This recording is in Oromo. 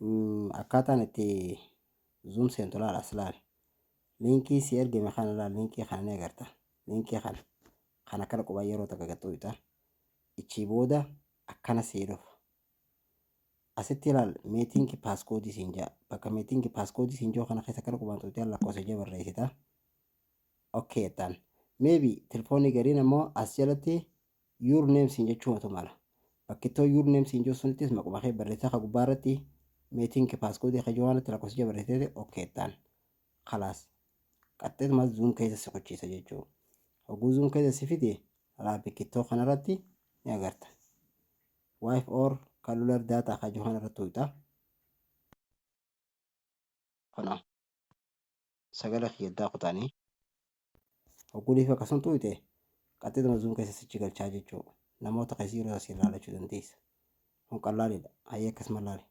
Akkaataan itti Zoom seentu laala, as laali. Liinkii si ergame kana laal, liinkii kana ni agarta. Liinkii kana kan akkana qubaa yeroo takka gaxxuuta. Ichii booda akkana sii dhufa. Asitti ilaal, meeting passcode siin jaa. Bakka meeting passcode siin jiru kana keessa akkana qubaan tuqxee lakkoofsa ijee barreessita. Okay jettaan. Maybe telefoonni gariin ammoo as jalatti your name siin jechuumatu mala. Bakkittoo your name siin jiru sunittis maquma kee barreessaa, ka gubbaa irratti meeting passcode ka jiru kanatti lakkoofsa ijee barreessite, okay jettaan. Khalaas. Qaxxeetuma Zoom keessa si kuchiisa jechuudha. Hogguu Zoom keessa si fide, alaa bakkittoo kanarratti ni agarta. WiFi or cellular data ka jiru kanarratti tuqxa. Kunoo sagalee kiyyaddaa kutaanii. Hogguu liifii akkasuma tuqxe, qaxxeetuma Zoom keessa sichi galchaa jechuudha. Namoota keessa yeroo asii ilaalachuu dandeessa. Kun qallaalidha. Hayyee, akkasuma laali.